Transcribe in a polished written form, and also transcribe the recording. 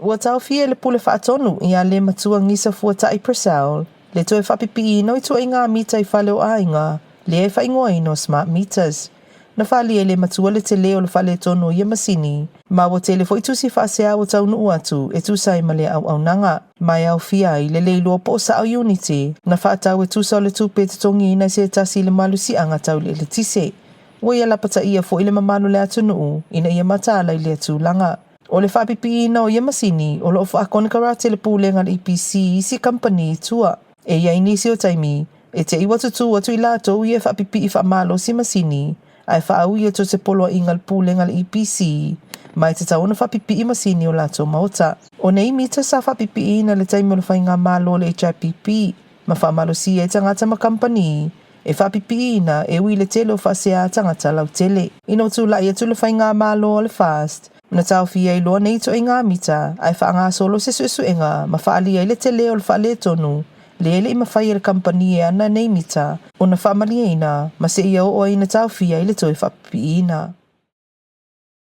Ua taofia e le Pule Faatonu ia Lematua Gisa Fuatai Purcell le toe faapipiiina o ituaiga mita i fale o aiga, lea e faaigoaina o smart meters. Na faaalia e Lematua le telē o le faaletonu o ia masini, ma ua tele foi tusi faasea ua taunuu atu e tusa ai ma lea auaunaga, ma e aofia ai le le iloa po o sao iunite na faatau e tusa o le tupe e totogiina e se tasi i le malosiaga tau le eletise. Ua ia lapataia foi le mamalu o le atunuu ina ia mataala i lea tulaga. O le faapipiiina o ia masini, o lo o faakonekarate le pulega a le EPC i isi kamupani i tua. E i ai nisi o taimi, e te i ua tutū atu i latou ia e faapipii faamalosi masini, ae faaui atu o se poloaiga a le pulega a le EPC, ma e tatau ona faapipii masini o latou maota. O nei mita sa faapipiiina i le taimi o le faigamalo a le HRPP, ma faamalosia ai tagata ma kamupani e faapipiiina e ui i le tele o faasea a tagata lautele. Ina ua tulai atu le faigamalo a le FAST, na taofia ai loa nei ituaiga mita ae faagasolo se suesuega ma faaalia ai le tele o le faaletonu lea e le i mafai e le kamupani e ana nei mita ona faamalieina ma seia oo ai ina taofia ai le toe faapipiiina.